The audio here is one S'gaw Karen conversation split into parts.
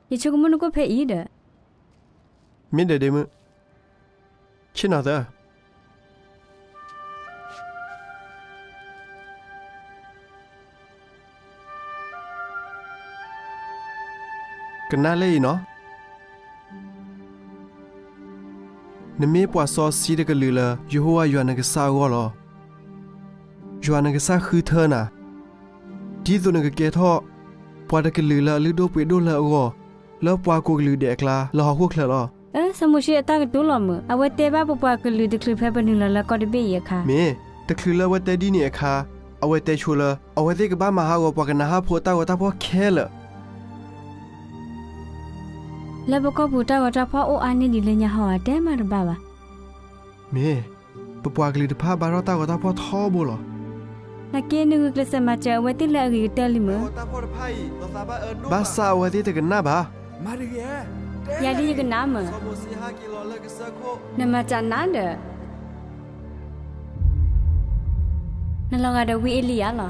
ယဆိကမိၣ်နကိၣ်ဖဲအံၤဒီး, မ့ၢ်ဒီးဒ့မုၣ်, ဆ့ၣ်နီၤသၢ ကနၣ်လၢအံၤနီၤ, နမ့ၢ်ပှၤစီဆှံတကလုာ်လၢ ယဟိဝၤယွၤနကစၢ်အဂီၢ်လီၤ. ယွၤနကစၢ်ဃုထၢနၤ, ဒ်သိးနကကဲထီၣ် ပှၤတကလုာ်လၢအလုၢ်ဒိၣ်ပှ့ၤဒိၣ်လၢအဂီၢ်, လၢပှၤကိးကလုာ်ဒဲးအကျါ လၢဟီၣ်ခိၣ်ချၢလီၤ. စီၤမိၤၡ့အတၢ်ကတိၤလီၤမုၢ်, အဝဲတဲဘၣ်ပပှၤကလုာ်တချုးဖဲပနုာ်လီၤလၢကီၢ်တဘ့ၣ်အံၤအခါ, မ့ၢ်တချုးလၢအဝဲတဲဒ်န့ၣ်အခါ, အဝဲတဲဆိလၢ အဝဲသ့ၣ်ကဘၣ်မၤဟးဂီၤပှၤကနၤအၣ်ဖိအတၢ်ဂီၤတၢ်ဖှီၣ်ခဲလၢာ် လၢပကီၢ်ပူၤတၢ်ဂီၤတၢ်ဖှီၣ်အိၣ်အါန့ၢ်ဒံးလၢညါဟီဧါ, တဲမးတဘၣ်ဘၣ်. မ့ၢ်, ပပှၤကလုာ်တဖၣ်ဘါထီၣ်တၢ်ဂီၤတၢ်ဖှီၣ်ထီဘိလီၤ. နာ်က့ နဂုာ်ကျဲးစၢးမၤစၢၤအဝဲသ့ၣ်လၢအဂ့ၤကတၢၢ်လံမုၢ်. ဘၣ်ဆၣ်အဝဲသ့ၣ်တကနၣ်ဘၣ်. ယၤဒ်ယကနၣ်မုၢ်, နမၤစၢၤနၤဒီး နလီၤဂာ်ဒီးဝံအ့လံယၤလီၤ.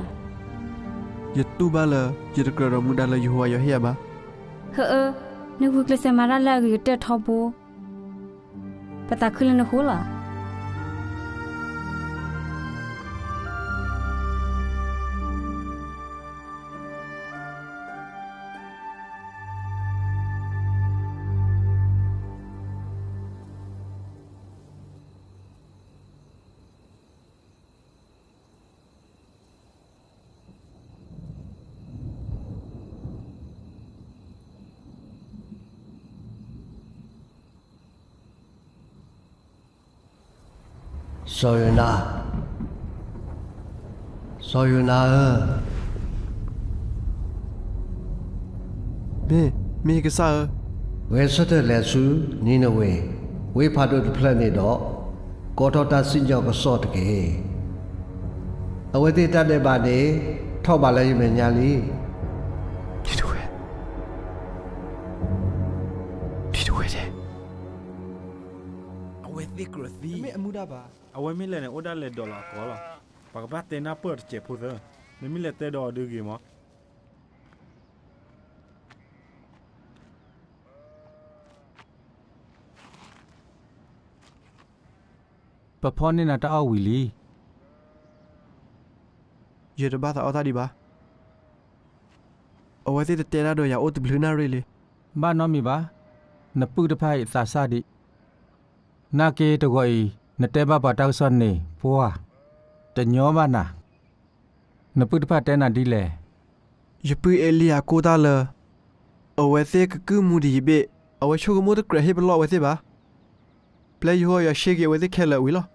ယတူၢ်ဘၣ်လၢ ယတကြၢးဒီးမူဒါလၢယဟိဝၤယွၤဟ့ၣ်ယၤဘၣ်. ဟၢအၢ, နဂုာ်ကျဲးစၢးမၤတၢ်လၢအဂ့ၤကတၢၢ်ထီဘိ, ပသးခုလၢနဃိလီၤ. စီၤယိၤနါ, စီၤယိၤနါဧၢ, မ့ၢ်, မ့ၢ်ကစၢ်ဧၢ, ဂဲၤဆၢထၢၣ်လဲၤဆူနံၤနဝ့ၤ ဝ့ၢ်ဖးဒိၣ်တဖျၢၣ်န့ၣ်ဒီး ကိးထီၣ်တၢ်စံၣ်ညီၣ်ကစီၣ်တက့ၢ်. အဝဲသ့ၣ်တၢ်ဒဲးဘးန့ၣ် ထီၣ်ဘးလၢယမဲာ်ညါလံ. နံၤနဝ့ၤ, နံၤနဝ့ၤဒဲး, အဝဲသ့ၣ်ကြၢးသံ, တမ့ၢ်အမူဒါဘၣ်. အဝဲမ့ၢ်လဲၤန့ၣ် အိၣ်ဒၣ်လဲာ်ဒီးလီၤအကီလီၤ. ပှၤကဘၣ်တဲနၢ်ပၢၢ်တစဲးဖိသၢ, နမ့ၢ်လဲၤတဲဒီးအီၤဒုးဂ့ၤမး. ပဖီၣ်န့ၢ်နၤတၢ်အီၣ်ဝံၤလံ. ယတဘၣ်သးအီၣ်တၢ်ဒံးဘၣ်. အဝဲသ့ၣ်တတဲတၢ်ဒီးယၤအိၣ်တဘျုးနၣ်ရံၣ်လံ. ဘၣ်နီတမံၤဘၣ်, နပုၢ်တဖၣ်အံၤသးစၢ်ဒံး. နာ်က့တဂီၤအံၤ နတဲဘၣ်ပှၤတၢ်ကစီၣ်န့ၣ် ပှၢ်, တညီဘၣ်နၤ. နပုၢ်တဖၣ်တဲနၤဒ်လဲၣ်. ယပုၢ်အ့လံယၤကိၢ်တၢ်လၢ အဝဲသ့ၣ်ကကုၢ်မူဒံးယဘ့ၣ်, အဝဲဆိကမိၣ်တကြၢးဟ့ၣ်ပလီၢ်အဝဲသ့ၣ်ဘၣ်. ပျဲယဟိဝၤယွၤရှဲက့ၤအဝဲသ့ၣ်ခဲလၢာ်ဝံၤလီၤ.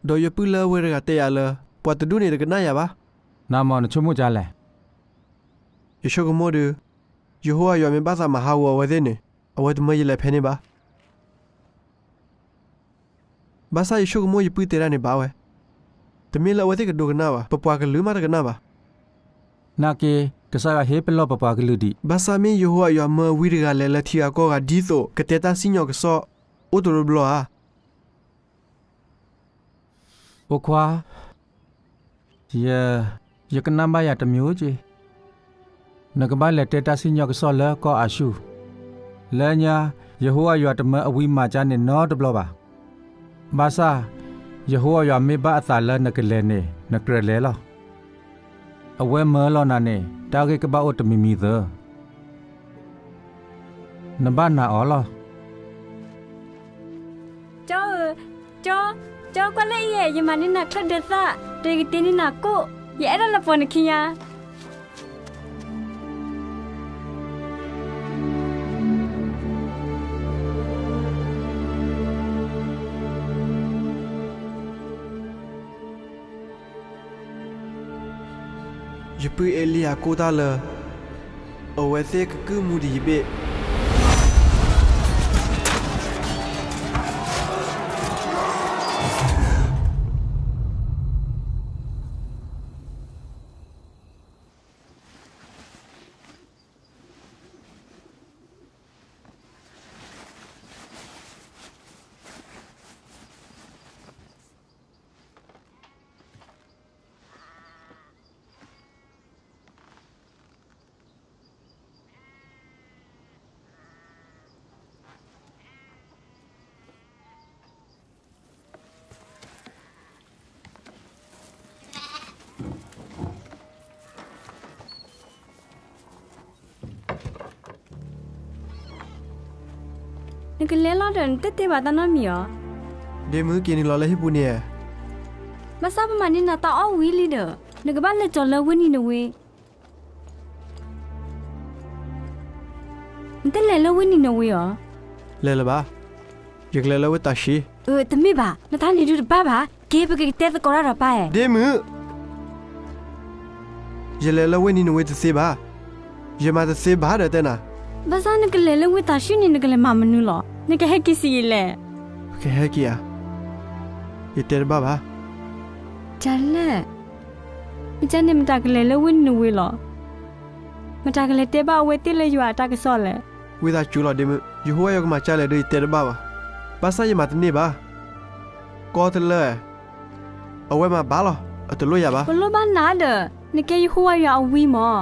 ဒီးယပုၢ်လၢအဝဲတဂၤတဲယၤလၢ ပှၤတဒူၣ်န့ၣ်တကနၣ်ယၤဘၣ်. နမ့ၢ်နဆိကမိၣ်ဒ်လဲၣ်. ယဆိကမိၣ်ဒုး, ယဟိဝၤယွၤမ့ၢ်ဘၣ်သးမၤဟးဂီၤအဝဲသ့ၣ်န့ၣ် အဝဲတမၢယလဲၤဖဲန့ၣ်ဘၣ်. ဘၣ်ဆၣ်ယဆိကမိၣ်ယပုၢ်တဲတၢ်န့ၣ်ဘၣ်ဝဲ, တမ့ၢ်လၢအဝဲသ့ၣ်ကဒိကနၣ်ဘၣ်, ပပှၤကလုာ်မးတကနၣ်ဘၣ်. နာ်က့, ကစၢ်ယွၤဟ့ၣ်ပလီၢ်ပပှၤကလုာ်ဒံး. ဘၣ်ဆၣ်မ့ၢ်ယဟိဝၤယွၤမၢဝံတဂၤလဲၤလၢထံဂၤကီၢ်ဂၤဒ်သိးကတဲတၢ်စံၣ်ညီၣ်ကစီၣ် အိၣ်တဘျီဘျီဧါ. အိခွါ, ယ, ယကနၣ်ဘၣ်ယၤတမံၤက့ၤ. နကဘၣ်လဲၤတဲတၢ်စံၣ်ညီၣ်ကစီၣ်လၢကီၢ်အၤၡူၢ်. လၢညါ, ယဟိဝၤယွၤတမၢအဝံမၤကၠါန့ၣ်နီတဘျီဘၣ်. ဘၣ်ဆၣ်, ယဟိဝၤယွၤမ့ၢ်ဘၣ်အသးလၢနကလဲၤန့ၣ် နကြၢးလဲၤလီၤ. အဝဲမၢလီၤနၤန့ၣ် တၢ်ဂ့ၢ်ကဘၣ်အိၣ်တမံၤမံၤသၢ. နဘၣ်နာ်အီၤလီၤ. ကၠီဧၢ, ကၠီ, ကၠီကွၢ်လၢအံၤ, ယမၤန့ၢ်နၤချၢၣ်ဒၢသၣ်, ဒီးယကတ့န့ၢ်နၤကိၣ်, ယအဲၣ်ဒိးလၢပိာ်နခံညါ. ယပုၢ်အ့လံယၤကိၢ်တၢ်လၢ အဝဲသ့ၣ်ကကုၢ်မူဒံးယဘ့ၣ်. နကလဲၤလီၤဒီး နတတဲဘၣ်သးနီတမံၤဧါ. ဒ့မုၣ် က့ၤနုာ်လီၤလၢဟံၣ်ပူၤန့ၣ်. ဘၣ်ဆၣ်ပမၤန့ၢ်နၤတၢ်အီၣ်ဝံၤလံဒီး နကဘၣ်လဲၤကၠီၤလၢဝ့ၢ်နံၤနဝ့. နတလဲၤလၢဝ့ၢ်နံၤနဝ့ဧါ. လဲၤလၢၤဘၣ်, ယကလဲၤလၢဝ့ၢ်တၤၡံး. အၢ တမ့ၢ်ဘၣ်, နတၢ်န့ၣ်ဒုးတဘၣ်ဘၣ်, က့ၤ ပကကတဲသကိးတၢ်ဒီးပၢ်ဧၢ. ဒ့မုၣ်, ယလဲၤလၢဝ့ၢ်နံၤနဝ့တသ့ဘၣ်, ယမၤတသ့ဘၣ်ဒီးတဲနၤ. ဘၣ်ဆၣ်နကလဲၤလၢဝ့ၢ်တၤၡံးန့ၣ် နကလဲၤမၤမနုၤလီၤ, နကဟဲက့ၤစံးယံာ်လဲၣ်. ပကဟဲက့ၤဧါ, ယတဲတဘၣ်ဘၣ်. ကလဲၣ်, မ့ၢ်ကန့ၣ် မတၤကလဲၤလၢဝ့ၢ်နံၤနဝ့လီၤ. မတၤကလဲၤတဲဘၣ်အဝဲသ့ၣ်လၢယွၤအတၢ်ကစီၣ်လဲၣ်. ဝံသးစူၤလီၤဒ့မုၣ်, ယဟိဝၤယွၤကမၤကၢ်လဲၣ်ဒီး ယတဲတဘၣ်ဘၣ်. ဘၣ်ဆၣ်ယမၤတန့ၢ်ဘၣ်, ကီတလၢ, အဝဲမၤဘၣ်လီၤ, အတလိၣ်ယၤဘၣ်. ပလိၣ်ဘၣ်နၤဒီး နကဲယဟိဝၤယွၤအဝံမၢ်.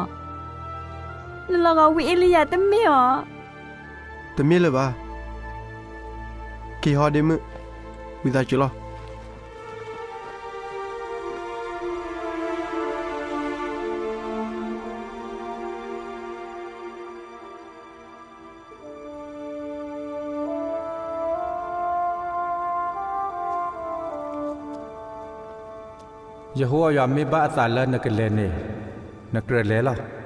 နလီၤဂာ်ဝံအ့လံယၤတမ့ၢ်ဧါ. တမ့ၢ်လၢၤဘၣ်, က့ၤဟီဒ့မုၣ်, ဝံသးစူၤလီၤ. ယဟိဝၤယွၤမ့ၢ်ဘၣ်အသးလၢနကလဲၤန့ၣ်, နကြၢးလဲၤလီၤ.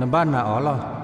နဘၣ်နာ်အီၤလီၤ.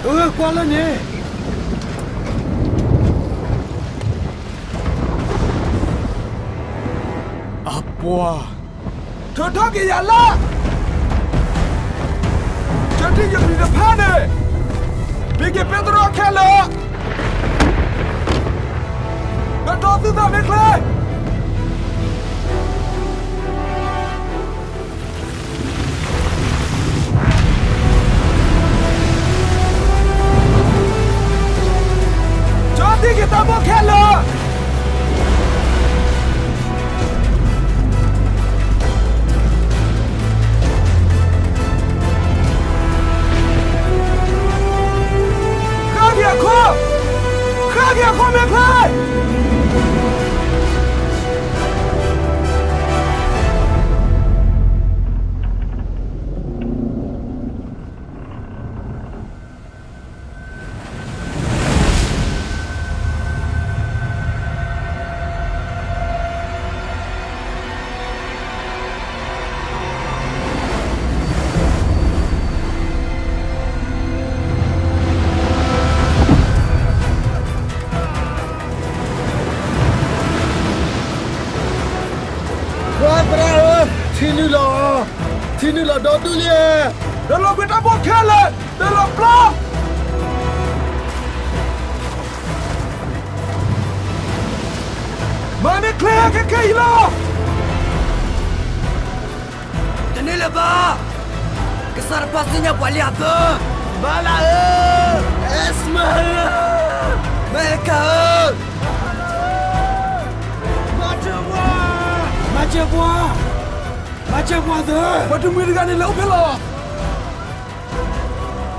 အၢ ကွၢ်လၢန့ၣ်, အပှၤ, ထုးထီၣ်က့ၤယၤလၢ ကထံၣ်ယပျံၤတဖၣ်န့ၣ်, မ့ၢ်က့ၤပဲတြီခဲလၢာ်, ကတီၤသုသးမ့ၢ်ချ့. ကၠီသံက့ၤတၢ်ဘိၣ်ခဲလၢာ်, ဃၣ်က့ၤအခိၣ်, ဃၣ်က့ၤအခိၣ်မ့ၢ်ချ့. ပှၤသရၣ်ဧၢ, ထံနုာ်လီၤ, ထံနုာ်လီၤဒီဒူၣ်လံ, ဒီးလီၤကွံာ်တၢ်ဘိၣ်ခဲလၢာ်, ဒီးလီၤပျီ, မၤန့ၢ်ချ့ခဲခဲအံၤလီၤ. တန့ၢ်လၢၤဘၣ်. ကစၢ်တဖၣ်သ့ၣ်ညါပှၤလံအသၢ, ဘၤလးဧၢ, အ့ၣ်စမၤဧၢ, မၤဟဲကၤဧၢ, မၤစၢၤပှၤ, မၤစၢၤပှၤ, မၤစၢၤပှၤသၢ, ပှၤတမှံၤတဂၤန့ၣ်လဲၤအိၣ်ဖဲလဲၣ်.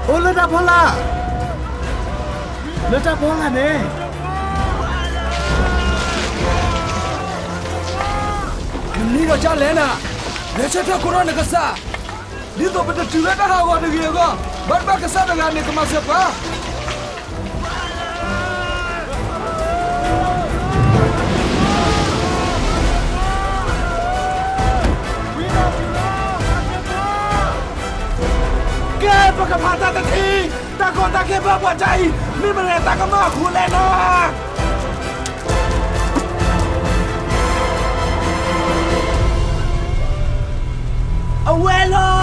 အိၣ်လၢတၢ်ဖီလာ်, လၢတၢ်ဖီလာ်န့ၣ်. နမံဒီးကၢ်လဲၣ်နၤ, လဲၤဆၢထၢၣ်ခိးထီၣ်နကစၢ်, ဒ်သိးပတတုၤလၢတၢ်ဟးဂီၤတဂ့ၤအဂီၢ်, ဘၣ်တဘၣ်ကစၢ်တဂၤန့ၣ်ကမၤစၢၤပှၤ. ကဲ ပကဖးတၢ်တထံၣ်, တၢ်ကီတၢ်ခဲဘၣ်ပှၤတၢ်အံၤ, မ့ၢ်မနုၤတၢ်ကမၣ်အဃိလဲၣ်နၤ. အဝဲလီၤ.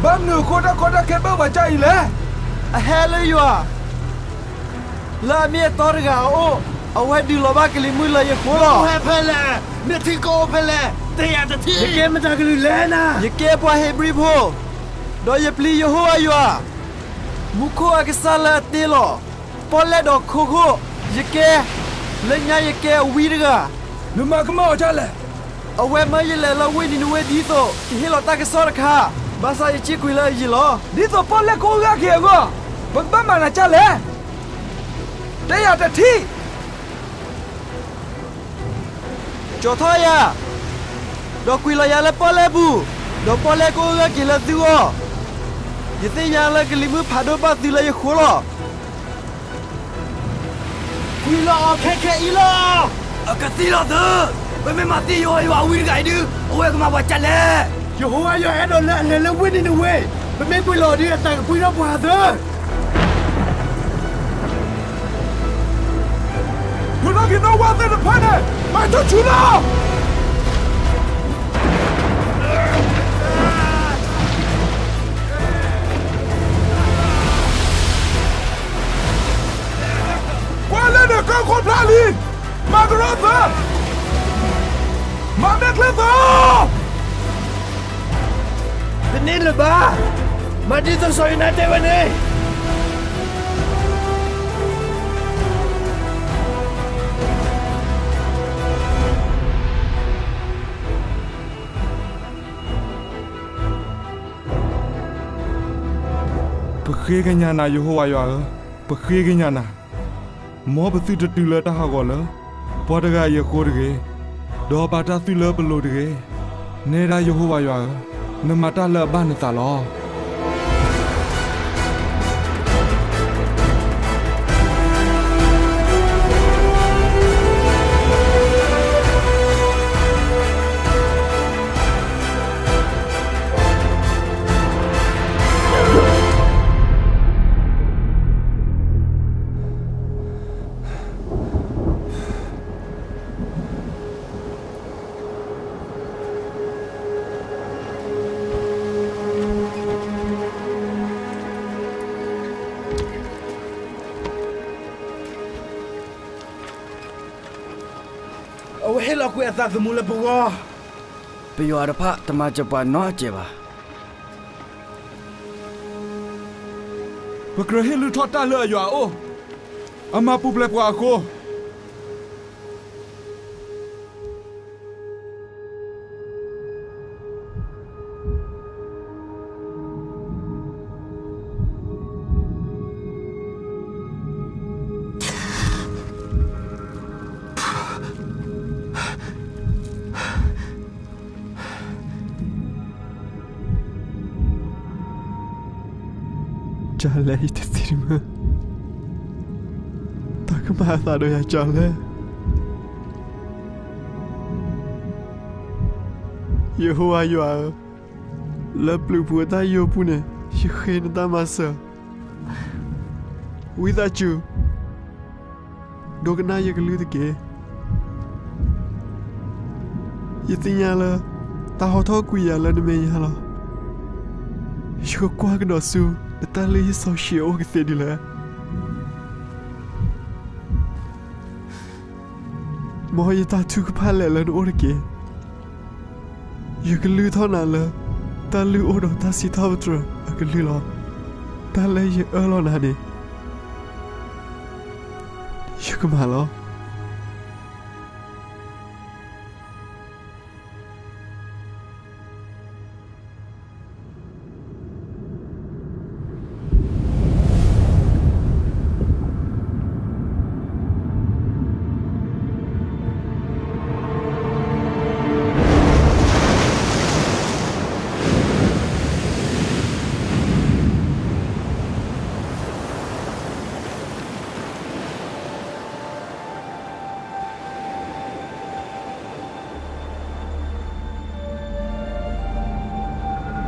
ဘၣ်မနုၤအဃိတၢ်ကီတၢ်ခဲဘၣ်ပှၤတၢ်အံၤလဲၣ်. အဟဲလၢယွၤ လၢအမ့ၢ်အတီတဂၤအအိၣ်, အဝဲဒုးလီၤဘၣ်ကလံၤမုၢ်လၢယဃိလီၤ. နအိၣ်ဖဲလဲၣ်, နထံကီၢ်အိၣ်ဖဲလဲၣ်, တယၤတထံၣ်. ယကဲမတၤကလုာ်လဲၣ်နၤ. ယကဲပှၤဟ့းဘြံၤဖိ, ဒီးယပျံၤယဟိဝၤယွၤ, မူခိၣ်အကစၢ်လၢအတ့လီၤပီၣ်လဲၣ်ဒီးခိခိၣ်, ယကဲ, လၢညါယကဲအဝံတဂၤ. နမၤကမၣ်အီၤဒ်လဲၣ်. အဝဲမၢယလဲၤလၢဝ့ၢ်နံၤနဝ့ၣ်ဒ်သိးကဟ့ၣ်လီၤတၢ်ကစီၣ်တခါ, ဘၣ်ဆၣ်ယစံးကွံာ်လၢအယံာ်လီၤ. ဒ်သိးပီၣ်လဲၣ်ကအိၣ်ဂၢၢ်က့ၤအဂီၢ်, ပကဘၣ်မၤနၤဒ်လဲၣ်. တယၤတထံၣ်. ကၠီထီၣ်ယၤ, ဒီးကွံာ်လီၤယၤလၢပီၣ်လဲၣ်ပူၤ, ဒီးပီၣ်လဲၣ်ကအိၣ်ဂၢၢ်က့ၤလၢသုဂီၢ်. ယသ့ၣ်ညါလၢကလံၤမုၢ်ဖးဒိၣ်ဘၣ်သုလၢယဃိလီၤ. ကွံာ်လီၤအီၤခဲခဲအံၤလီၤ. အကသံလီၤသု, ပမ့ၢ်မၤသံယဟိဝၤယွၤအဝံတဂၤအံၤဒုး, အဝဲကမၤပှၤဒ်လဲၣ်. ယဟိဝၤယွၤအဲၣ်ဒိးလၢအလဲၤလၢဝ့ၢ်နံၤနဝ့ၣ်, ပမ့ၢ်ကွံာ်လီၤအီၤဒုး အသးကပှံၤထီၣ်ပှၤသၢ. ဒိးနီၢ်က့ၤနီၢ်ဝၣ်သ့ၣ်တဖၣ်န့ၣ်, မၤထူၣ်ဆူလီၤ. ကွၢ်လၢနကၢၢ်ခိၣ်ဖျါလံ, မၤကရီသၢ, မၤမဲာ်ချံသၢ. တန့ၢ်လၢၤဘၣ်, မၤဒ်သိးစီၤယိၤနါတဲဝဲန့ၣ်. ပဃ့ကညးနၤ ယဟိဝၤယွၤဧၢ, ပဃ့ကညးနၤ. မ်ပသုတတုၤလၢတၢ်ဟးဂီၤလၢပှၤတဂၤအံၤအဃိတဂ့ၤ, ဒီးပာ်တၢ်သုလၢပလိၤတဂ့ၤ. နဲဒၣ်ယဟိဝၤယွၤဧၢ, နမၤတၢ်လၢအဘၣ်နသးလီၤ. အဝဲဟ့ၣ်လီၤကွံာ်အသးသမူလၢပဂီၢ်. ပယွၤတဖၣ်တမၤစၢၤပှၤနီတစဲးဘၣ်. ပကြၢးဟ့ၣ်လုၢ်ထီၣ်တၢ်လၢအယွၤအအိၣ်, အမၤပူၤဖျဲးပှၤအဃိ. ကၢ်လဲၣ် ယတသံတမုာ်, တၢ်ကမၤအသးဒီးယၤကၢ်လဲၣ်. ယဟိဝၤယွၤဧၢ, လၢပျုၤပူၤအတၢ်ယိာ်ပူၤန့ၣ် ယဃ့နတၢ်မၤစၢၤ. ဝံသးစူၤ ဒိကနၣ်ယကလုၢ်တက့ၢ်. ယသ့ၣ်ညါလၢ တၢ်ဟီထီၣ်ကွံာ်ယၤလၢနမဲာ်ညါလီၤ. ယကကွၢ်ကဒီးဆူ နတၢ်လုၢ်ဟံၣ်စီဆှံအအိၣ်ကသ့ဒ်လဲၣ်. မ်ယတၢ်ထုကဖၣ်လဲၤလၢနအိၣ်တက့ၢ်. ယကလုၢ်ထီၣ်နၤလၢ တၢ်လုၢ်အိၣ်ဒီးတၢ်စံးထီၣ်ပတြၢၤအကလုၢ်လီၤ. တၢ်လၢယအၢၣ်လီၤနၤန့ၣ် ယကမၤလီၤ.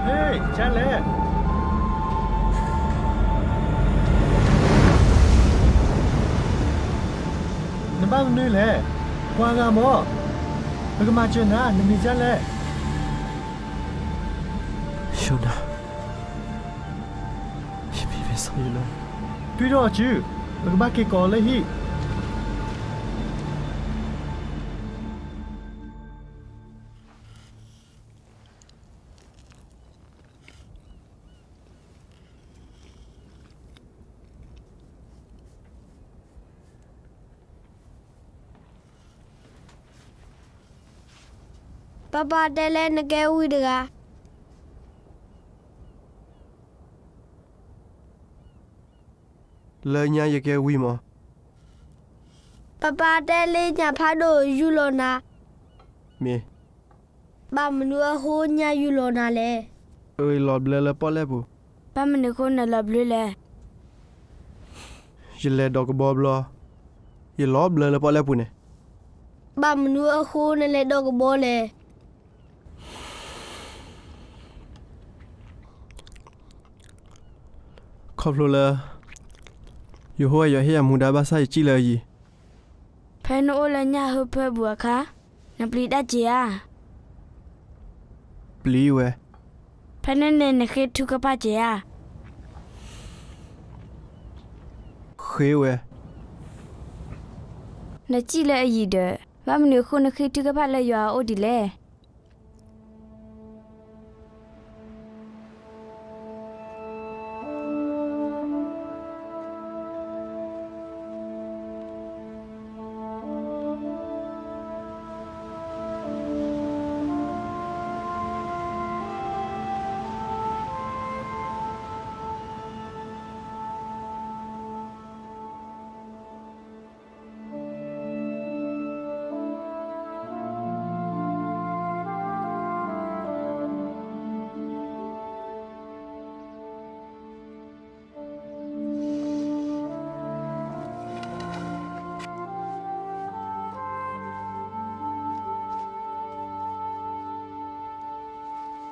ဟ့ၣ် ကၢ်လဲၣ်, နဘၣ်မနုၤလဲၣ်, ကွၢ်ဂၤမၢ်, ပကမၤစၢၤနၤ, နမံၤကၢ်လဲၣ်. ယိၤနၤ, ယမံၤမ့ၢ်စီၤယိၤနၤ, တုၤထီၣ်အီၤစု, ပကဘၣ်က့ၤကိးအီၤလၢဟံၣ်. ပၢ်ပၢ်တဲလၢနကဲဝံတဂၤ လၢညါယကဲဝံမး. ပၢ်ပၢ်တဲလၢညၣ်ဖးဒိၣ်ယူၢ်လီၤနၤ, မ့ၢ်, ဘၣ်မနုၤအဃိညၣ်ယူၢ်လီၤနၤလဲၣ်. အၢ ယလီၤဘျၢလၢပီၣ်လဲၣ်ပူၤ. ဘၣ်မနုၤအဃိနလီၤဘျၢလဲၣ်. ယလဲၤဒိးကဘီဘျီ, ယလီၤဘျၢလၢပီၣ်လဲၣ်ပူၤန့ၣ်. ဘၣ်မနုၤအဃိနလဲၤဒိးကဘီလဲၣ်. ခီဖျိလၢ ယဟိဝၤယွၤဟ့ၣ်ယၤမူဒါဘၣ်ဆၣ်ယစံၣ်လၢအယံၤ. ဖဲနအိၣ်လၢညၣ်ဟၢဖၢပူၤအခါ, နပျံၤတၢ်က့ၤဧါ. ပျံၤဝဲ. ဖဲန့ၣ်န့ၣ်နဃ့ထုကဖၣ်က့ၤဧါ. ဃ့ဝဲ. နစံၣ်လၢအယံၤဒီး ဘၣ်မနုၤအဃိနဃ့ထုကဖၣ်လၢယွၤအအိၣ်ဒ်လဲၣ်.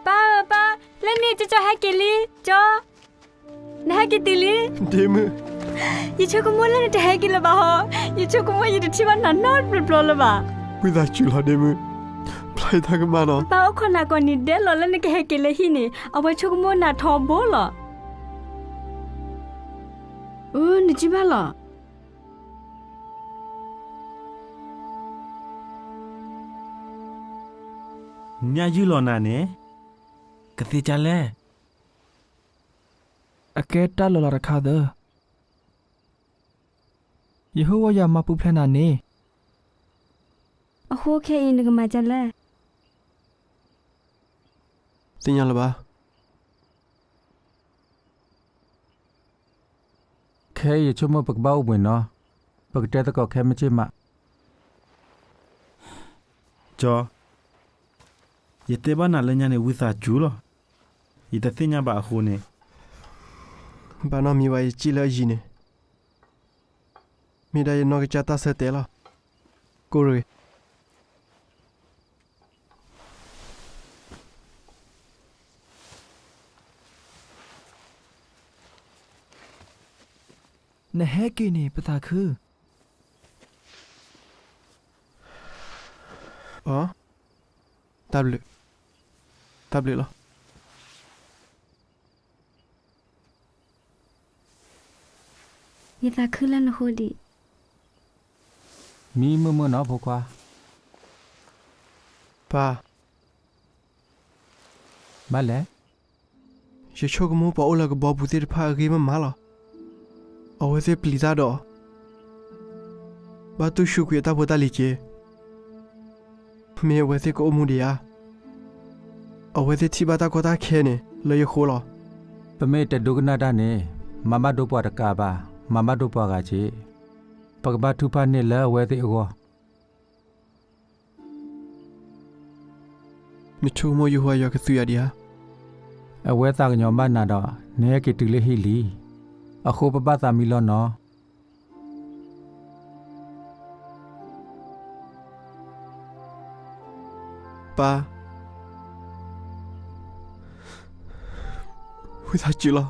ပၢ်ဧၢပၢ်, လၢန့ၣ်ကၠီကၠီဟဲက့ၤလံ, ကၠီ, နဟဲက့ၤတုၤလံ. ဒ့မုၣ်, ယဆိကမိၣ်လၢနတဟဲက့ၤလၢၤဘၣ်ဟီ, ယဆိကမိၣ်ယတထံၣ်ဘၣ်နၤနီတဘျီဘျီလၢၤဘၣ်. ဝံသးစူၤလီၤဒ့မုၣ်, ဖျါယတၢ်ကမၣ်နီၤ. ပၢ်အိၣ်ခိးနၤကိးနံၤဒဲးလီၤ, လၢနကဟဲက့ၤလၢဟံၣ်န့ၣ် အဝဲဆိကမိၣ်နၤထီဘိလီၤ. အၢ နစံးဘၣ်လီၤ. ညၣ်ယုၢ်လီၤနၤန့ၣ် ကသ့ကၢ်လဲၣ်. အကဲတၢ်လီၤလးတခါသၢ, ယဟိဝၤယွၤမၤပူၤဖျဲးနၤန့ၣ်, အဃိခဲအံၤနကမၤကၢ်လဲၣ်. သ့ၣ်ညါလၢၤဘၣ်. ခဲအံၤယဆိကမိၣ်ပကဘၣ်အိၣ်ဘှံးနီၤ, ပကတဲသကိးခဲမုၢ်ဆ့ၣ်မး. ကၠီ, ယတဲဘၣ်နၤလၢညါန့ၣ်ဝံသးစူၤလီၤ. ယတသ့ၣ်ညါဘၣ်အဃိန့ၣ်, ဘၣ်နီတမံၤဘၣ်ယစံၣ်လၢအယံၤန့ၣ်, မ့ၢ်ဒၣ်ယနီၢ်ကစၢ်တၢ်ဆၢတဲာ်လီၤ. ကိၣ်ရ့ၣ် နဟဲက့ၤန့ၣ် ပသးခု. အီ, တၢ်ဘျုး, တၢ်ဘျုးလီၤ. ယသးခုလၢနဃိဒံး. မံမုာ်မုာ်နီၤဖိခွါ. ပၢ်, ဘၣ်လဲၣ်. ယဆိကမိၣ်ပှၤအိၣ်လၢကဘီပူၤသ့ၣ်တဖၣ်အဂ့ၢ်မးမးလီၤ. အဝဲသ့ၣ်ပျံၤတၢ်ဒီး ဘၣ်တူၢ်ဆူၣ်ကွံာ်အတၢ်ဖိတၢ်လံၤက့ၤ, မ့ၢ်အဝဲသ့ၣ်ကအိၣ်မူဒံးဧါ. အဝဲသ့ၣ်ထံၣ်ဘၣ်တၢ်ကီတၢ်ခဲန့ၣ် လၢယဃိလီၤ. ပမ့ၢ်တဒိကနၣ်တၢ်န့ၣ်, မၤဘၣ်ဒိပှၤတကးဘၣ်, မၤဘၣ်ဒိပှၤဂၤက့ၤ. ပကဘၣ်ထုကဖၣ်န့ၢ်လၢအဝဲသ့ၣ်အဂီၢ်. နဆိကမိၣ်ယဟိဝၤယွၤကသူယၤဒံးဧါ. အဝဲသးကညီၤဘၣ်နၤဒီး နဟဲက့ၤတုၤလၢဟံၣ်လံ. အဃိပဘၣ်သးမံလီၤနီၤ. ပၢ်, ဝံသးစူၤလီၤ.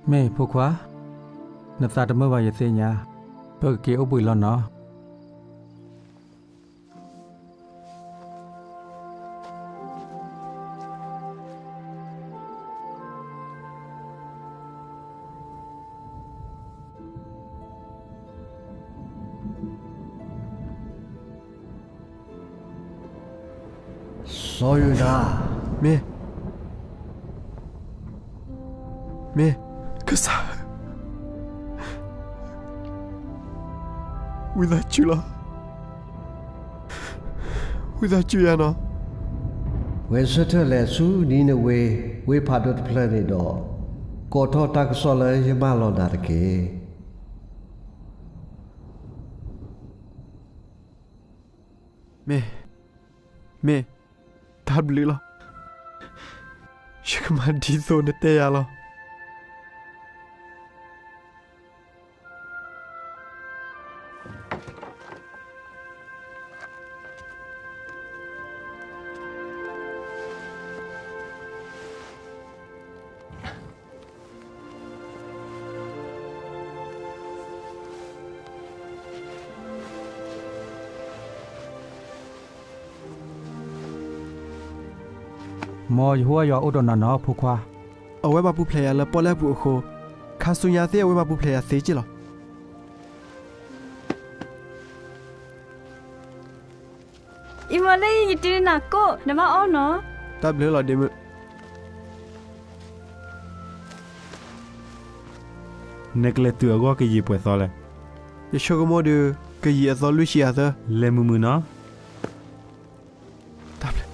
မ့ၢ်ဖိခွါ, နသးတမုာ်ဘၣ်ယသ့ၣ်ညါ, ပကက့ၤအိၣ်ဘှံးလီၤနီၤ. စီၤယိၤနါ, မ့ၢ်, မ့ၢ်, ကစၢ်ဧၢ, ဝံသးစူၤလီၤ. ဝံသးစူၤယၤနီၤ. ပှဲၤဆၢထၢၣ်လဲၤဆူနံၤနဝ့ၤ ဝ့ၢ်ဖးဒိၣ်တဖျၢၣ်န့ၣ်ဒီး, ကိးထီၣ်တၢ်ကစီၣ်လၢယမၢလီၤနၤတက့ၢ်. မ့ၢ်, မ့ၢ်, တၢ်ဘျုးလီၤ. ယကမၤဒ်သိးနတဲယၤလီၤ. မ်ယဟိဝၤယွၤအိၣ်ဒီးနၤနီၤ ဖိခွါ. အဝဲဘၣ်ပူၤဖျဲးယၤလၢပီၣ်လဲၣ်ပူၤအဃိ, ခါဆူညါသ့ၣ်အဝဲဘၣ်ပူၤဖျဲးယၤသ့က့ၢ်လီၤ. အံၤမ့ၢ်လၢယတုၤနၤကိၣ် နဘၣ်အီၣ်နီၤ. တၢ်ဘျုးလီၤဒ့မုၣ်. နကလဲၤတုၤအဂီၢ်ကယံာ်ပှဲၤသီလဲၣ်. ယဆိကမိၣ်ဒီး ကယံာ်အသီလွံၢ်ဆံအသၢ. လဲၤမုာ်မုာ်နီၤ. တၢ်ဘျုး.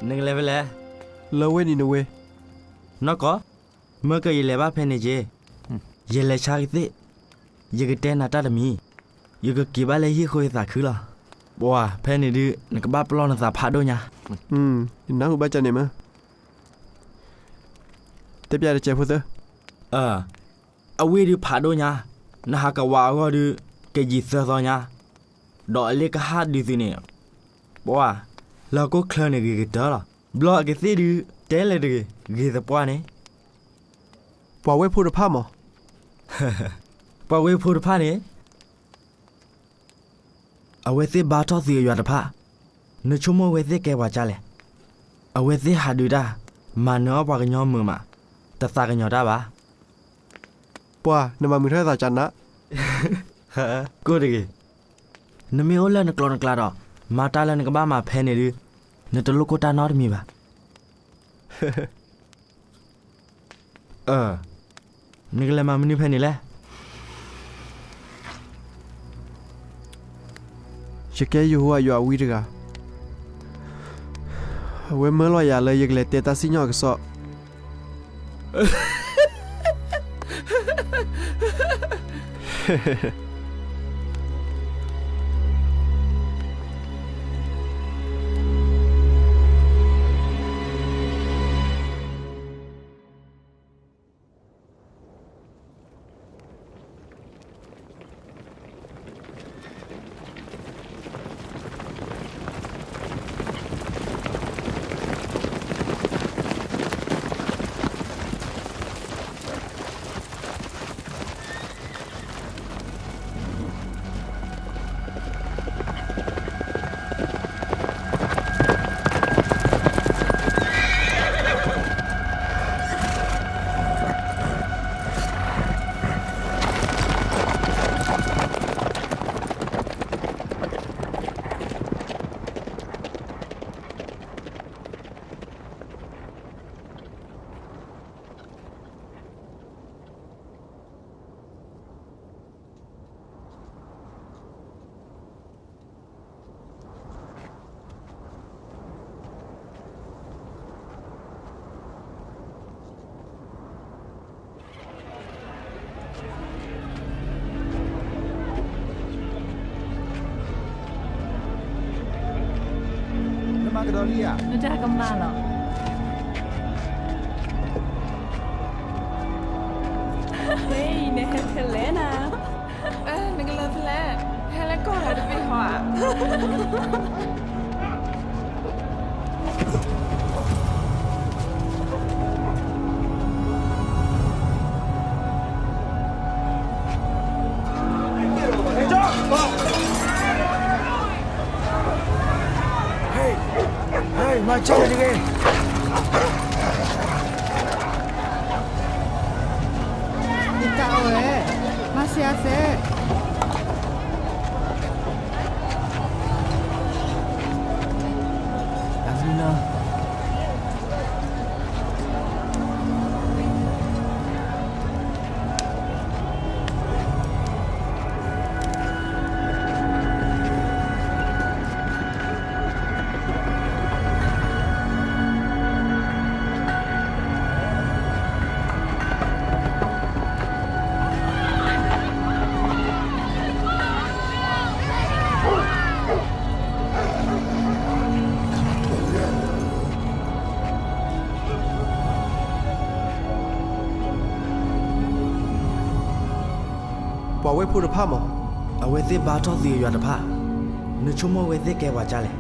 နကလဲၤဖဲလဲၣ်. လၢဝ့ၢ်နံၤနဝ့ၤ. နီၢ်ကီၢ်, မၢကယလဲၤဘၣ်ဖဲန့ၣ်က့ၤ. ယလဲၤဆါကသ့ၣ်, ယကတဲနၤတၢ်တမံၤ, ယကက့ၤဘၣ်လၢဟံၣ်ဃိယသးခုလီၤ. ပှၤဖဲန့ၣ်ဒုး နကဘၣ်ပလီၢ်နသးဖးဒိၣ်ညါ. ယနၢ်ဟူဘၣ်ကန့ၣ်မး. တဲပျးတကဲးဖိသၢ. အဝ့ၢ်ဒုးဖးဒိၣ်ညါ, နဟးကဝးအဂီၢ်ဒုး ကယံာ်သၢသီညါ, ဒီးအလ့ၣ်ကဟၣ်ဒုးသုးန့ၣ်, ပှၤ, လၢဟီၣ်ခိၣ်ချၢန့ၣ်ဂ့ၤကတၢၢ်လီၤ. ဘျီအကသ့ၣ်ဒုး တဲလဲၤတဂ့ၤ, ဂ့ၤသပှၢ်န့ၣ်. ပှၤဝ့ၢ်ဖိတဖၣ်မး. ပှၤဝ့ၢ်ဖိတဖၣ်န့ၣ် အဝဲသ့ၣ်ဘါထီၣ်သုးအယွၤတဖၣ်, နဆိကမိၣ်အဝဲသ့ၣ်ကဲပှၤကါလဲၣ်. အဝဲသ့ၣ်ဟးဒုးတၢ်, မၤနၢၤအီၣ်ပှၤကညီမုာ်မး, တသးကညီၤတၢ်ဘၣ်. ပှၤ, နမၤမုာ်ထီၣ်သးကနး. ကိၣ်တဂ့ၤ, နမ့ၢ်အိၣ်လၢနကျိၤနကျဲဒီး, မၤတၢ်လၢနကဘၣ်မၤဖဲန့ၣ်ဒုး, နတလိၣ်ကိၢ်တၢ်နီတမံၤဘၣ်. နကလဲၤမၤမနုၤဖဲန့ၣ်လဲၣ်. ယကဲယဟိဝၤယွၤအဝံတဂၤ, အဝဲမၢလီၤယၤလၢယကလဲၤတဲတၢ်စံၣ်ညီၣ်အကစီၣ်. နမၤကဒီးလံဧါ. နတၢ်ကမၣ်လီၤ. ဟဲအံၤ နဟဲဖဲလဲၣ်နၤ. နကလဲၤဖဲလဲၣ်, ဟဲလၢကီၢ်ဂၤတဘ့ၣ်ဟီဧါ. ဟဲ, ဟဲ, မၤစၢၤန့ၣ်တဂ့ၤ. ယတၢ်အိၣ်ဝဲ, မၤစၢၤယၤစဲး. တၢ်ဘျုးလီၤ. ပှၤဝဲၢ်ဖိတဖၣ်မး, အဝဲသ့ၣ်ဘါထီၣ်သုးယွၤတဖၣ်, နဆိကမိၣ်အဝဲသ့ၣ်ကဲပှၤကၢ်လဲၣ်.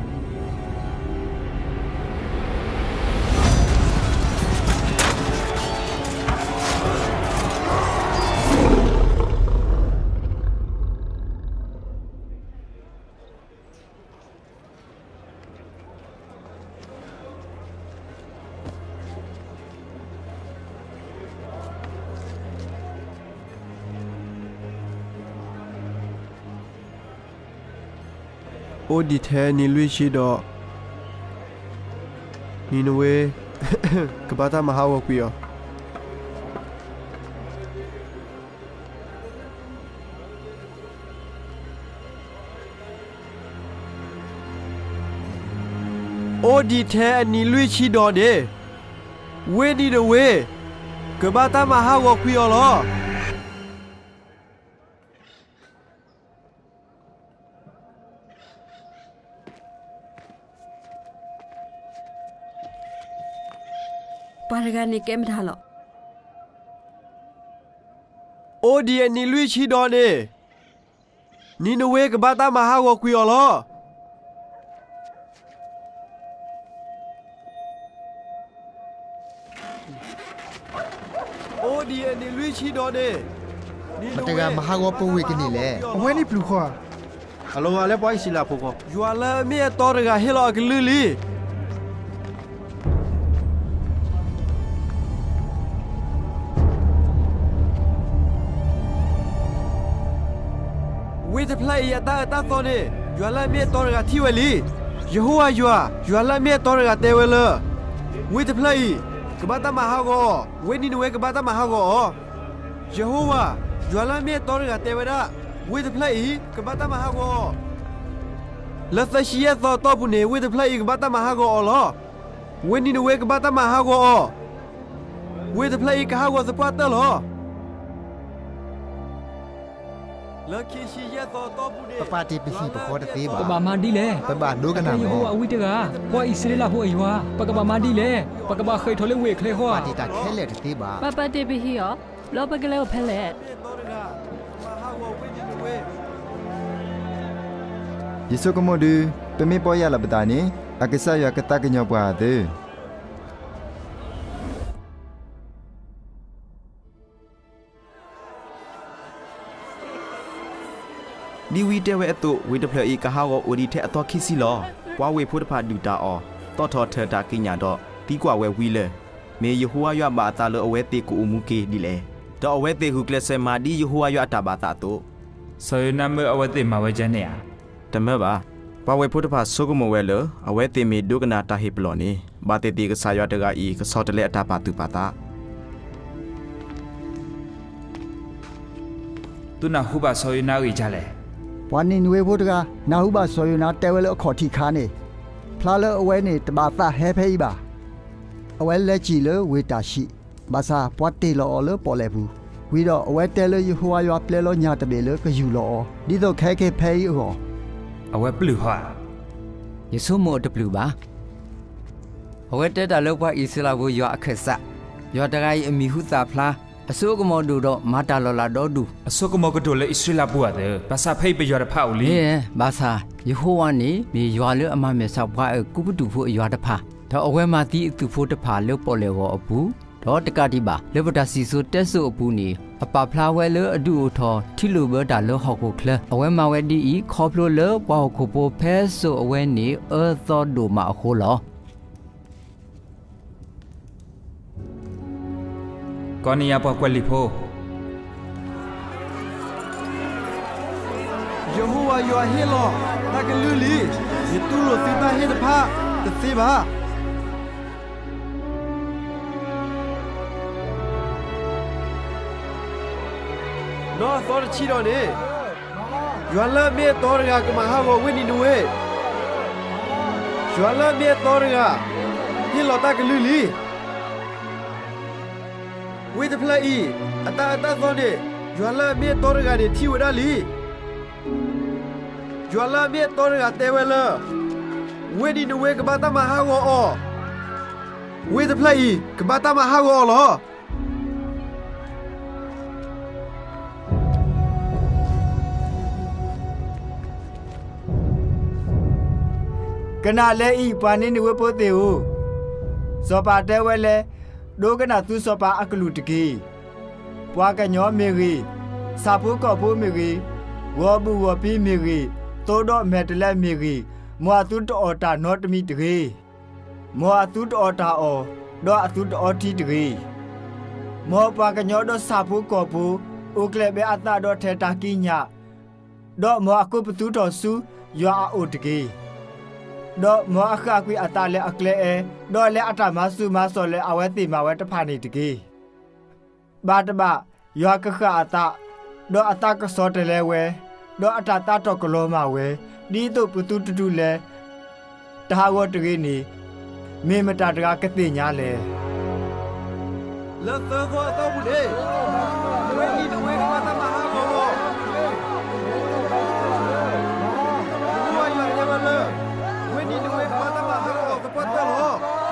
အိၣ်ဒံးထဲနံၤလွံၢ်ဆံဒီး, နံၤနဝ့ ကဘၣ်တၢ်မၤဟးဂီၤကွံာ်အီၤ. အိၣ်ဒံးထဲအနံၤလွံၢ်ဆံဒီးန့ၣ်, ဝ့ၢ်နံၤနဝ့ ကဘၣ်တၢ်မၤဟးဂီၤကွံာ်အီၤလီၤ. ပှၤတဂၤန့ၣ်ကဲမတၤလီၤ. အိၣ်ဒံးအနံၤလွံၢ်ဆံဒီးန့ၣ်, နံၤနဝ့ကဘၣ်တၢ်မၤဟးဂီၤကွံာ်အီၤလီၤ. အိၣ်ဒံးအနံၤလွံၢ်ဆံဒီးန့ၣ်, မတဂၤမၤဟးဂီၤပဝ့ၢ်ကန့ၢ်လဲၣ်. အဝဲန့ၣ်ပျုၤဃီဧါ. ဟဲလီၤဂာ်လၢပှၤအံၣ်စရ့လးဖိဃီ, ယွၤလၢအမ့ၢ်အတီတဂၤဟ့ၣ်လီၤအကလုၢ်လံ. ဝ့ၢ်တဖျၢၣ်အံၤအတၢ်အၢတၢ်သီန့ၣ်, ယွၤလၢအမ့ၢ်အတီတဂၤထံၣ်ဝဲလံ. ယဟိဝၤယွၤ, ယွၤလၢအမ့ၢ်အတီတဂၤတဲဝဲလၢ, ဝ့ၢ်တဖျၢၣ်အံၤ ကဘၣ်တၢ်မၤဟးဂီၤအီၤ, ဝ့ၢ်နံၤနဝ့ကဘၣ်တၢ်မၤဟးဂီၤအီၤ. ယဟိဝၤ, ယွၤလၢအမ့ၢ်အတီတဂၤတဲဝဲဒၣ်, ဝ့ၢ်တဖျၢၣ်အံၤ ကဘၣ်တၢ်မၤဟးဂီၤအီၤ. လၢသၢဆံယဲၢ်သီအတီၢ်ပူၤန့ၣ် ဝ့ၢ်တဖျၢၣ်အံၤကဘၣ်တၢ်မၤဟးဂီၤအီၤလီၤ. ဝ့ၢ်နံၤနဝ့ကဘၣ်တၢ်မၤဟးဂီၤအီၤ. ဝ့ၢ်တဖျၢၣ်အံၤကဟးဂီၤသပှၢ်တၢၢ်လီၤ. လၢခံဆံယဲၢ်သီအတီၢ်ပူၤန့ၣ် ပပာ်တ့ၢ်ပဟံၣ်ပဃီတသ့ဘၣ်. ပဘၣ်မၤဒ်လဲၣ်. ပဘၣ်ဒိကနၣ်လီၤ. အကဲယဟိဝၤအဝံတဂၤ, ပှၤအံၣ်စရ့လးဖိအယွၤ, ပကဘၣ်မၤဒ်လဲၣ်. ပကဘၣ်ဃဲးထီၣ်လၢဝ့ၢ်အချၢဃီဧါ. ပာ်တ့ၢ်တၢ်ခဲလၢာ်တသ့ဘၣ်. ပာ်ပာ်တ့ၢ်ပဟံၣ်အီၤ, ဘျီပကလဲၤအိၣ်ဖဲလဲၣ်. ယဆိကမိၣ်ဒုး, ပမ့ၢ်ပီၢ်ယၢ်လီၤပသးန့ၣ်, အကစၢ်ယွၤကသးကညီၤပှၤအသး. ဒ်ဝံတဲဝဲအသိး, ဝ့ၢ်တဖျၢၣ်အံၤကဟးဂီၤအိၣ်ဒံးထဲအသီခံဆံလီၤ. ပှၤဝ့ၢ်ဖိတဖၣ်ဒုၣ်တၢ်အီၣ်, သီၣ်ထီၣ်ထၢၣ်တၢ်ကံးညာ်ဒီး သံကွၢ်ဝဲဝံလၢာ်, မ့ၢ်ယဟိဝၤယွၤဘၣ်အသးလၢအဝဲသ့ၣ်ကအိၣ်မူက့ၤဒ်လဲၣ်, ဒီးအဝဲသ့ၣ်ဂုာ်ကျဲးစၢးမၤဒ်ယဟိဝၤယွၤအတၢ်ဘၣ်သးအသိး. စီၤယိၤနါမၢအဝဲသ့ၣ်မၤဝဲဒ်န့ၣ်ဧါ. တမၢဘၣ်. ပှၤဝ့ၢ်ဖိတဖၣ်ဆိကမိၣ်ဝဲလၢ အဝဲသ့ၣ်မ့ၢ်ဒိကနၣ်တၢ်ဟ့ၣ်ပလီၢ်န့ၣ်, ဘၣ်သ့ၣ်သ့ၣ်ကစၢ်ယွၤတဂၤအံၤ ကဆီတလဲအတၢ်ပာ်သူၣ်ပာ်သး. သုနၢ်ဟူဘၣ်စီၤယိၤနါအဂ့ၢ်ဒ်လဲၣ်. ပှၤနံၤနဝ့ဖိတဂၤ နၢ်ဟူဘၣ်စီၤယိၤနါတဲဝဲလၢအခီၣ်ထံးခါန့ၣ်, ဖျါလၢအဝဲန့ၣ်တဘၣ်သးဟဲဖဲအံၤဘၣ်. အဝဲလဲၤစံၣ်လၢဝ့ၢ်တၢ်ၡံး, ဘၣ်ဆၣ်ပှၤတ့ၢ်လီၤအီၤလၢပီၣ်လဲၣ်ပူၤ, ဝံၤဒီးအဝဲတဲလၢယဟိဝၤယွၤပျဲလီၤညၣ်တဘ့ၣ်လၢကယူၢ်လီၤအီၤ, ဒ်သိးကဟဲက့ၤဖဲအံၤအဂီၢ်. အဝဲပျုၢ်ဟီဧါ. ယဆိကမိၣ်အတပျုၢ်ဘၣ်. အဝဲတဲတၢ်လၢပှၤအံၣ်စရ့လးဖိယွၤအခၢၣ်စး, ယွၤတဂၤအံၤအမံၤဟူသၣ်ဖျါ, အစိကမီၤဒိၣ်ဒီးမၤတၢ်လီၤလးဒီဒူၣ်, အစိကမီၤကဒိၣ်လၢအံၣ်စရ့လးဖိအသး, ဘၣ်ဆၣ်ဖဲအံၤပယွၤတဖးအိၣ်လံ. ဘၣ်ဆၣ်, ယဟိဝၤန့ၣ် မ့ၢ်ယွၤလၢအမၤမဲာ်ဆှးပှၤအကူပတူးဖိအယွၤတဖၣ်, ဒီးအဝဲမၤသံအသုးဖိတဖၣ်လၢပီၣ်လဲၣ်ဂီၤအပူၤ, ဒီးတကးဒံးဘၣ် လၢပတၢ်စံၣ်စိၤတဲစိၤအပူၤန့ၣ်, အပာ်ဖျါဝဲလၢအဒုးအိၣ်ထီၣ်ထံလုာ်ဘၢတၢ်လၢဟီၣ်ခိၣ်ချၢ, အဝဲမၤဝဲဒ်အံၤ ခီဖျိလၢပှၤဟီၣ်ခိၣ်ဖိဖဲစိၤအဝဲန့ၣ် အၢသီဒိၣ်မးအဃိလီၤ. ကီၢ်နံယၤပှၤကွဲးလံာ်ဖိ, ယဟိဝၤယွၤဟ့ၣ်လီၤတၢ်ကလုၢ်လံ, ယတူၢ်လိာ်သုတၢ်ဟ့ၣ်တဖၣ်တသ့ဘၣ်. နီၢ်အသီတဆံဒီးန့ၣ်, ယွၤလၢအမ့ၢ်အတီတဂၤကမၤဟးဂီၤဝ့ၢ်နံၤနဝ့, ယွၤလၢအမ့ၢ်အတီတဂၤ ဟ့ၣ်လီၤတၢ်ကလုၢ်လံ. ဝ့ၢ်တဖျၢၣ်အံၤ အတၢ်အၢတၢ်သီန့ၣ်, ယွၤလၢအမ့ၢ်အတီတဂၤန့ၣ်ထံၣ်ဝဲဒၣ်လံ. ယွၤလၢအမ့ၢ်အတီတဂၤတဲဝဲလၢ ဝ့ၢ်နံၤနဝ့ကဘၣ်တၢ်မၤဟးဂီၤအီၤ, ဝ့ၢ်တဖျၢၣ်အံၤ ကဘၣ်တၢ်မၤဟးဂီၤအီၤလီၤ. ကနၣ်လၢအံၤ ပှၤနံၤနဝ့ဖိသ့ၣ်ဧၢ, စီၤပၤတဲဝဲလၢ ဒိကနၣ်သုစီၤပၤအကလုၢ်တက့ၢ်. ပှၤကညီမ့ၢ်ဂ့ၤ, ဆၣ်ဖိကီၢ်ဖိမ့ၢ်ဂ့ၤ, ဂီၤဘူၣ်ဂီၤဖံးမ့ၢ်ဂ့ၤ, သိဒီးမဲာ်တဲးလဲးမ့ၢ်ဂ့ၤ, မ်အသုတအီၣ်တၢ်နီတမံၤတဂ့ၤ. မ်အသုတအီၣ်တၢ်အီၣ်, ဒီးအသုတအီထံတဂ့ၤ. မ်ပှၤကညီဒီးဆၣ်ဖိကီၢ်ဖိ အိၣ်ကျဲၤဘၣ်အသးဒီးထဲးတၢ်ကံးညာ်, ဒီးမ်အကိးပသူထီၣ်ဆူယွၤအအိၣ်တက့ၢ်. ဒီးမ်အဃၣ်ကွံာ်အသးလၢအကျဲအၢ, ဒီးလၢအတၢ်မၤဆူၣ်မၤစိးလၢအဝဲသ့ၣ်မၤဝဲတဖၣ်န့ၣ်တက့ၢ်. ဘၣ်တဘၣ်, ယွၤကဃၣ်အသး, ဒီးအသးကဆီတလဲဝဲ, ဒီးအတၢ်သးတီၢ်ကလီၤမၢ်ဝဲ, ဒ်သိးပသူတဒူၣ်လဲၤ တဟးဂီၤတဂ့ၤန့ၣ်, မ့ၢ်မတၤတဂၤကသ့ၣ်ညါလဲၣ်. လၢသၢသီအတီၢ်ပူၤန့ၣ်, ဝ့ၢ်နံၤနဝ့ကဘၣ်တၢ်မၤဟးဂီၤအီၤ, ယဟိဝၤယွၤတဲဝဲလၢ ဝ့ၢ်နံၤနဝ့ကဘၣ်တၢ်မၤဟးဂီၤအီၤသပှၢ်တၢၢ်လီၤ.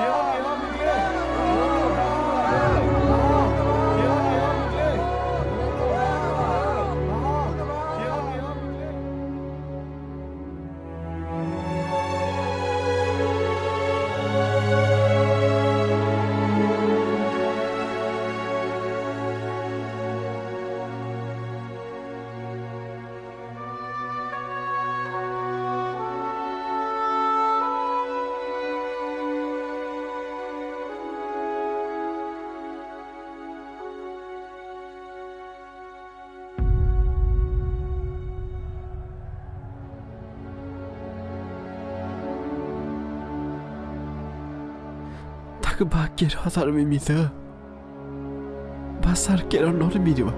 တၢ်ကဘၣ်ကဲထီၣ်အသးတမံၤမံၤသၢ, ဘၣ်ဆၣ်တကဲထီၣ်နီတမံၤဒံးဘၣ်.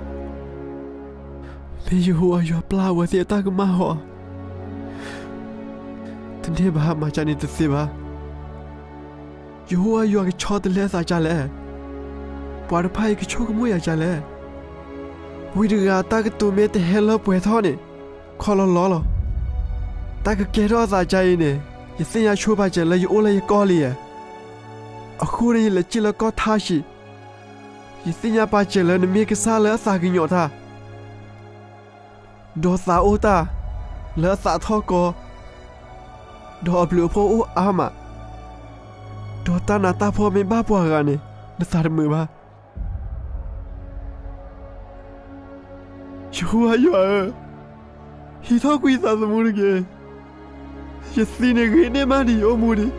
မ့ၢ်ယဟိဝၤယွၤပျၢ်အဝဲသ့ၣ်အတၢ်ကမၣ်ဧါ. တန့ၢ်ဘၣ်, မၤဒ်န့ၣ်တသ့ဘၣ်. ယဟိဝၤယွၤကဆီတလဲအသးဒ်လဲၣ်. ပှၤတဖၣ်အံၤကဆိကမိၣ်ယၤဒ်လဲၣ်. ဝံတဂၤတၢ်ကတိၤမ့ၢ်တဟဲလၢပှဲၤထီၣ်န့ၣ်, ခီလီၤလီၤလီၤ. တၢ်ကကဲထီၣ်အသးဒ်အံၤန့ၣ်, ယသ့ၣ်ညါဆိပာ်စၢၤလၢယအိၣ်လၢယကီၢ်လံဧါ. အဃိန့ၣ် ယလဲၤစံၣ်လၢကီၢ်ထၣ်ဆံး, ယသ့ၣ်ညါပာ်စၢၤလၢနမ့ၢ်ကစၢ်လၢအသးကညီၤတၢ် ဒီးသးအိၣ်တၢ်လၢအသးထီၣ်ကီ, ဒီးအဘျုးအဖှိၣ်အိၣ်အါမး, ဒီးတၢ်နးတၢ်ဖှီၣ်မ့ၢ်ဘၣ်ပှၤဂၤန့ၣ်, နသးတမုာ်ဘၣ်. ယဟိဝၤယွၤဧၢ, ဟံးထီၣ်ကွံာ်ယသးသမူတက့ၢ်. ယသံန့ၣ်ဂ့ၤန့ၢ်မးဒံးယအိၣ်မူဒံး.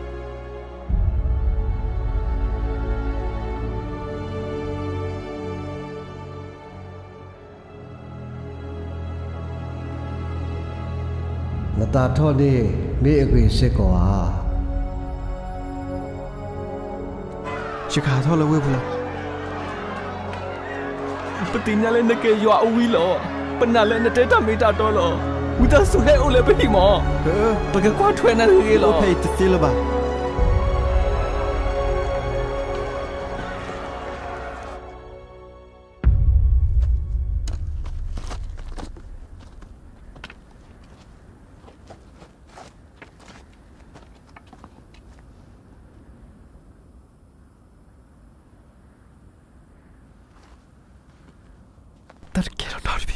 နသးထီၣ်န့ၣ် မ့ၢ်အဂ့ၤစ့ၢ်ကီးဧါ. ယကဟးထီၣ်လၢဝ့ၢ်ပူၤလီၤ. ပသ့ၣ်ညါလၢနကဲယွၤအဝံလီၤ. ပနာ်လၢနတဲတၢ်မ့ၢ်တၢ်တီလီၤ. ဝံသးစူၤဟဲအိၣ်လၢပဟံၣ်မး. ပကကွၢ်ထွဲနၤဂ့ၤဂ့ၤလီၤ. အိၣ်ဖဲအံၤတသ့လၢၤဘၣ်. တၢ်တကဲထီၣ်နီတမံၤဘၣ်.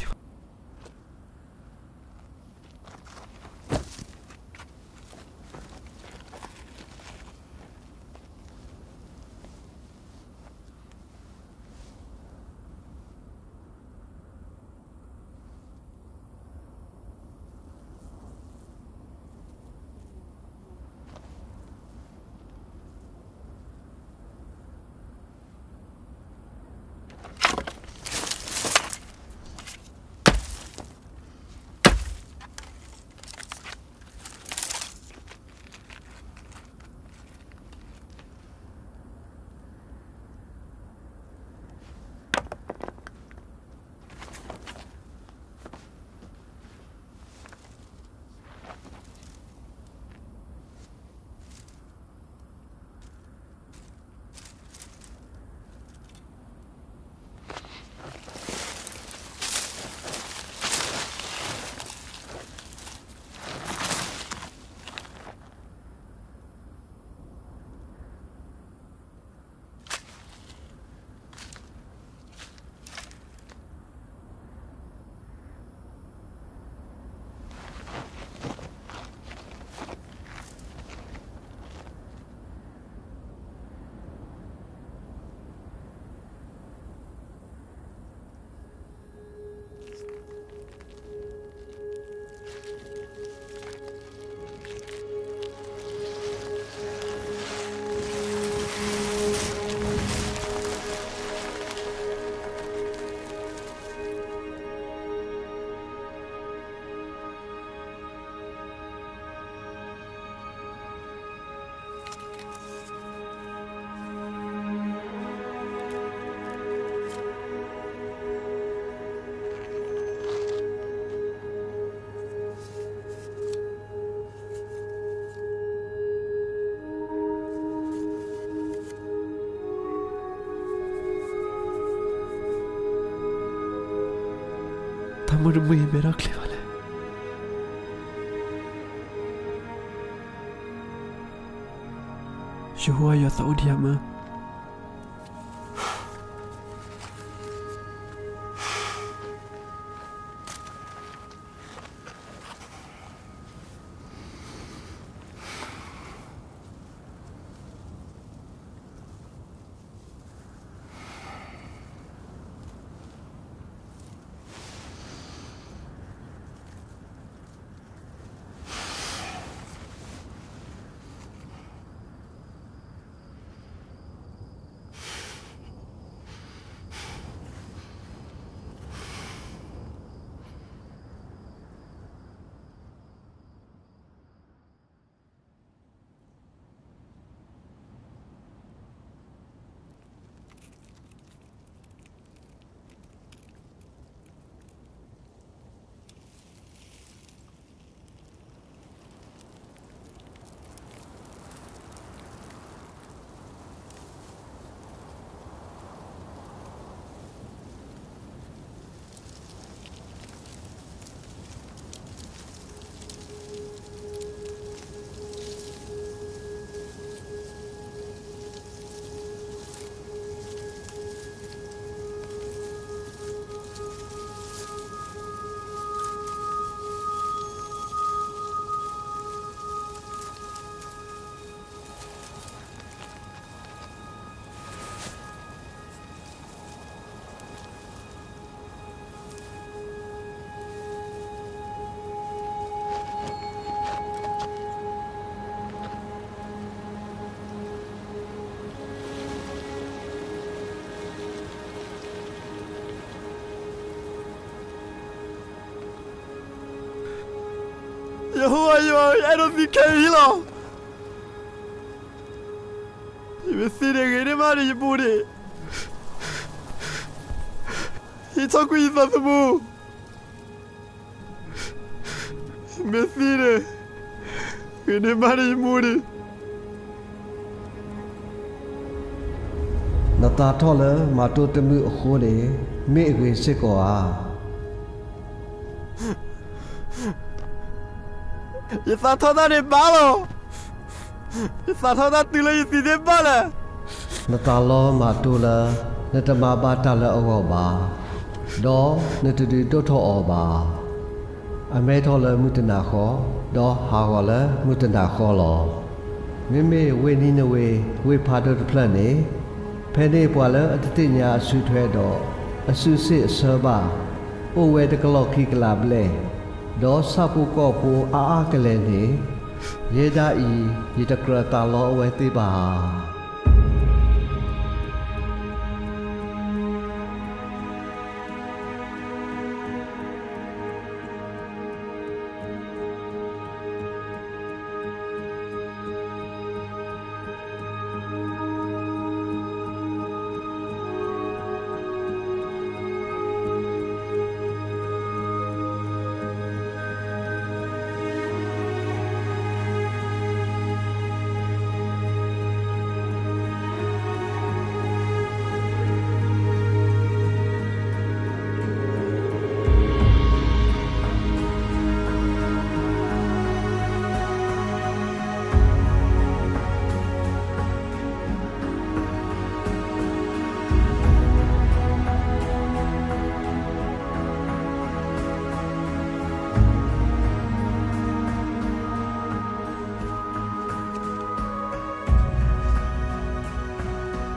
တၢ်မုၢ်တမုၢ်အံၤမဲထီၣ်ချ့ဘၣ်လဲၣ်. ယဟိဝၤယွၤသးအိၣ်ဒံးဧါမၢ်. ယဟိဝၤယွၤ ယအဲၣ်ဒိးသံခဲအံၤလီၤ. ယမ့ၢ်သံန့ၣ် ဂ့ၤန့ၢ်မးန့ၣ်ယမိၢ်န့ၣ်, ဟံးထီၣ်ကွံာ်ယသးသမူ, မ့ၢ်သံန့ၣ် ဂ့ၤန့ၢ်မးန့ၣ်ယမိၢ်န့ၣ်. နသးထီၣ်လၢမၤတိၢ်တမုာ်အဃိန့ၣ် မ့ၢ်အဂ့ၤစ့ၢ်ကီးဧါ. ယသးထီၣ်တၢ်န့ၣ်ဘၣ်လီၤ. ယသးထီၣ်တၢ်တုၤလၢယသံသ့ၣ်ဘၣ်လဲၣ်. နသးလီမၤတိၢ်လၢ နတမၤဘၣ်တၢ်လၢအဂီၢ်ဘၣ်, ဒီးနတဒုးဒိၣ်ထီၣ်အီၤဘၣ်. အမဲထီၣ်လၢမုၢ်တနၤဃီ, ဒီးဟးဂီၤလၢမုၢ်တနၤဃီလီၤ. မ့မ့ၢ်ဝ့ၢ်နံၤနဝ့ၤ ဝ့ၢ်ဖးဒိၣ်တဖျၢၣ်န့ၣ်, ဖဲန့ၣ်ပှၤလၢအတသ့ၣ်ညါအစုထွဲဒီး အစုစ့ၣ်အဆၢဘၣ် အိၣ်ဝဲတကလီၢ်ခံကလးဘျဲၣ်, ဒီးဆၣ်ဖိကီၢ်ဖိအါအါကလဲာ်န့ၣ်, ယဲဒၣ်အံၤ ယတကြၢးသးလီအဝဲသ့ၣ်ဘၣ်ဧါ.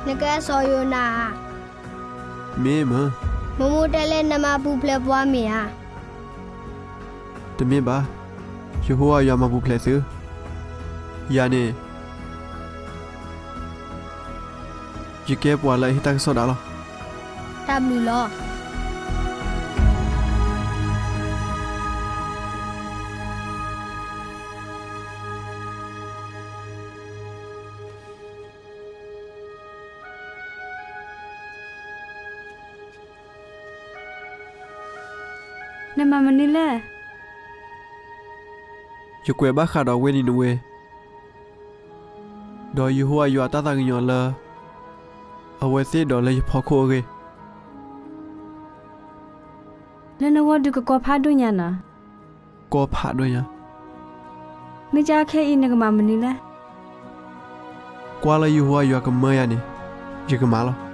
နကဲစီၤယိၤနါဧါ. မ့ၢ်မၢ်. မိၢ်မိၢ်တဲလၢနမၤပူၤဖျဲးပှၤမ့ၢ်ဧါ. တမ့ၢ်ဘၣ်, ယဟိဝၤယွၤမၤပူၤဖျဲးသု, ယၤန့ၣ် ယကဲပှၤလၢအဟ့ၣ်တၢ်ကစီၣ်ဒၣ်လီၤ. တၢ်ဘျုးလီၤ. နမၤမနုၤလဲၣ်. ယကွဲးဘၣ်ဃးဒီးဝ့ၢ်နံၤနဝ့ၤ, ဒီးယဟိဝၤယွၤအတၢ်သးကညီၤလၢ အဝဲသ့ၣ်ဒီးလၢယဖီခိၣ်အဂ့ၢ်. လၢနဂီၢ်ဒုးကကီဖးဒိၣ်ညါနီၤ. ကီဖးဒိၣ်ညါ. မ့ၢ်ကဲခဲအံၤနကမၤမနုၤလဲၣ်. ကွၢ်လၢယဟိဝၤယွၤကမၢယၤန့ၣ် ယကမၤလီၤ.